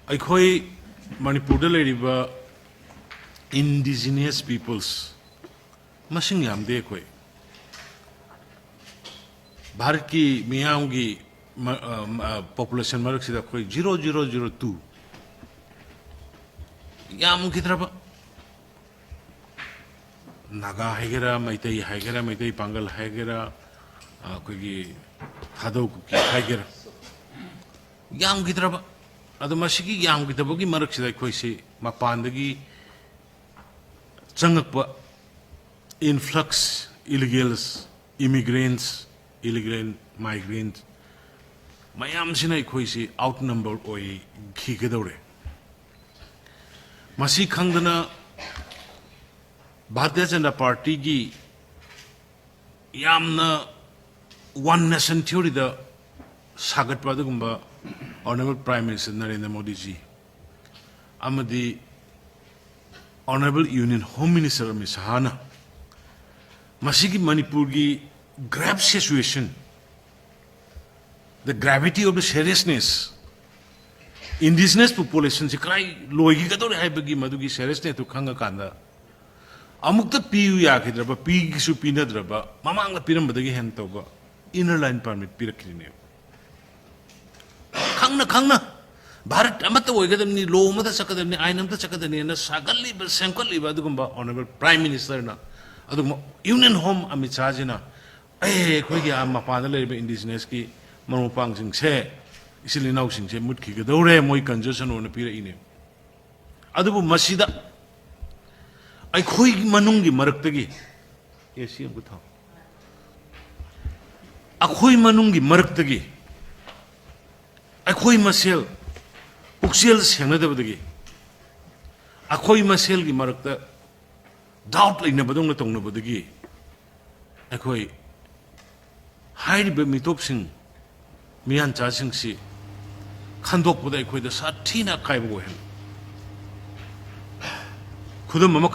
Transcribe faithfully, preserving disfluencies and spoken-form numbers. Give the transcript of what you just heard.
ꯑꯩꯈꯣꯏ ꯃꯅꯤꯄꯨꯔꯗ ꯂꯩꯔꯤꯕ indigenous peoples ꯃꯁꯤꯡ ꯌꯥꯝꯗꯦ ꯑꯩꯈꯣꯏ꯫ ꯚꯥꯔꯠꯀꯤ ꯃꯤꯌꯥꯝꯒꯤ ꯃ-, ꯑ, ꯃ-, ꯑ, population ꯃꯔꯛꯁꯤꯗ ꯑꯩꯈꯣꯏ zero zero zero two, ꯌꯥꯝꯈꯤꯗ꯭ꯔꯕ꯫ Naga ꯍꯥꯏꯒꯦꯔꯥ, ꯃꯩꯇꯩ ꯍꯥꯏꯒꯦꯔꯥ, ꯃꯩꯇꯩ ꯄꯥꯡꯒꯜ ꯍꯥꯏꯒꯦꯔꯥ, ꯑꯩꯈꯣꯏꯒꯤ ꯊꯥꯗꯧ ꯀꯨꯀꯤ ꯍꯥꯏꯒꯦꯔꯥ, ꯌꯥꯝꯈꯤꯗ꯭ꯔꯕ꯫ ꯑꯗꯣ ꯃꯁꯤꯒꯤ ꯌꯥꯝꯈꯤꯗꯕꯒꯤ ꯃꯔꯛꯁꯤꯗ ꯑꯩꯈꯣꯏꯁꯤ ꯃꯄꯥꯟꯗꯒꯤ ꯆꯪꯉꯛꯄ influx, illegals, immigrants, illegal migrants ꯃꯌꯥꯝꯁꯤꯅ ꯑꯩꯈꯣꯏꯁꯤ outnumber ꯑꯣꯏꯈꯤꯒꯗꯧꯔꯦ꯫ ꯃꯁꯤ ꯈꯪꯗꯅ ꯚꯥꯔꯇꯤꯌ ꯖꯅꯇꯥ ꯄꯥꯔꯇꯤꯒꯤ ꯌꯥꯝꯅ one nation theoryꯗ ꯁꯥꯒꯠꯄ ꯑꯗꯨꯒꯨꯝꯕ Honourable Prime Minister ꯅꯔꯦꯟꯗ꯭ꯔ ꯃꯣꯗꯤꯖꯤ ꯑꯃꯗꯤ Honourable Union Home Minister Amit ꯁꯍꯥꯅ ꯃꯁꯤꯒꯤ ꯃꯅꯤꯄꯨꯔꯒꯤ grave situation, the gravity of the seriousness, indigenous populationꯁꯤ ꯀꯗꯥꯏ ꯂꯣꯏꯈꯤꯒꯗꯧꯔꯦ ꯍꯥꯏꯕꯒꯤ ꯃꯗꯨꯒꯤ seriousnessꯇꯨ ꯈꯪꯉꯀꯥꯟꯗ ꯑꯃꯨꯛꯇ ꯄꯤꯌꯨ ꯌꯥꯈꯤꯗ꯭ꯔꯕ, ꯄꯤꯒꯤꯁꯨ ꯄꯤꯅꯗ꯭ꯔꯕ, ꯃꯃꯥꯡꯗ ꯄꯤꯔꯝꯕꯗꯒꯤ ꯍꯦꯟꯅ ꯇꯧꯕ inner line permit ꯄꯤꯔꯛꯈꯤꯔꯤꯅꯦꯕ꯫ ꯈꯪꯅ ꯈꯪꯅ ꯚꯥꯔꯠ ꯑꯃꯠꯇ ꯑꯣꯏꯒꯗꯕꯅꯤ, law ꯑꯃꯗ ꯆꯠꯀꯗꯕꯅꯤ, ꯑꯥꯏꯟ ꯑꯃꯗ ꯆꯠꯀꯗꯕꯅꯤꯅ ꯁꯥꯒꯠꯂꯤꯕ, ꯁꯦꯝꯒꯠꯂꯤꯕ ꯑꯗꯨꯒꯨꯝꯕ Honourable Prime Ministerꯅ, ꯑꯗꯨꯒꯨꯝꯕ Union Home ꯑꯃꯤꯠ ꯁꯍꯥꯖꯤꯅ, "ꯑꯦ, ꯑꯩꯈꯣꯏꯒꯤ ꯑꯥ ꯃꯄꯥꯟꯗ ꯂꯩꯔꯤꯕ indigenous ꯀꯤ ꯃꯔꯨꯞ ꯃꯄꯥꯡꯁꯤꯡꯁꯦ, ꯏꯆꯤꯜ ꯏꯅꯥꯎꯁꯤꯡꯁꯦ ꯃꯨꯠꯈꯤꯒꯗꯧꯔꯦ, ꯃꯣꯏ concession ꯑꯣꯏꯅ ꯄꯤꯔꯛꯏꯅꯦ"꯫ ꯑꯗꯨꯕꯨ ꯃꯁꯤꯗ ꯑꯩꯈꯣꯏꯒꯤ ꯃꯅꯨꯡꯒꯤ ꯃꯔꯛꯇꯒꯤ, ꯑꯦ, ꯁꯤ ꯑꯃꯨꯛ ꯊꯥꯎ꯫ ꯑꯩꯈꯣꯏ ꯃꯅꯨꯡꯒꯤ ꯃꯔꯛꯇꯒꯤ ꯑꯩꯈꯣꯏ ꯃꯁꯦꯜ ꯄꯨꯛꯆꯦꯜ ꯁꯦꯡꯅꯗꯕꯗꯒꯤ, ꯑꯩꯈꯣꯏ ꯃꯁꯦꯜꯒꯤ ꯃꯔꯛꯇ doubt ꯂꯩꯅꯕꯗꯧꯅ ꯇꯧꯅꯕꯗꯒꯤ ꯑꯩꯈꯣꯏ ꯍꯥꯏꯔꯤꯕ ꯃꯤꯇꯣꯞꯁꯤꯡ, ꯃꯤꯌꯥꯟꯆꯥꯁꯤꯡꯁꯤ ꯈꯟꯗꯣꯛꯄꯗ ꯑꯩꯈꯣꯏꯗ ꯁꯥꯊꯤꯅ ꯑꯀꯥꯏꯕ ꯑꯣꯏꯍꯜꯂꯤ꯫ ꯈꯨꯗꯝ ꯑꯃ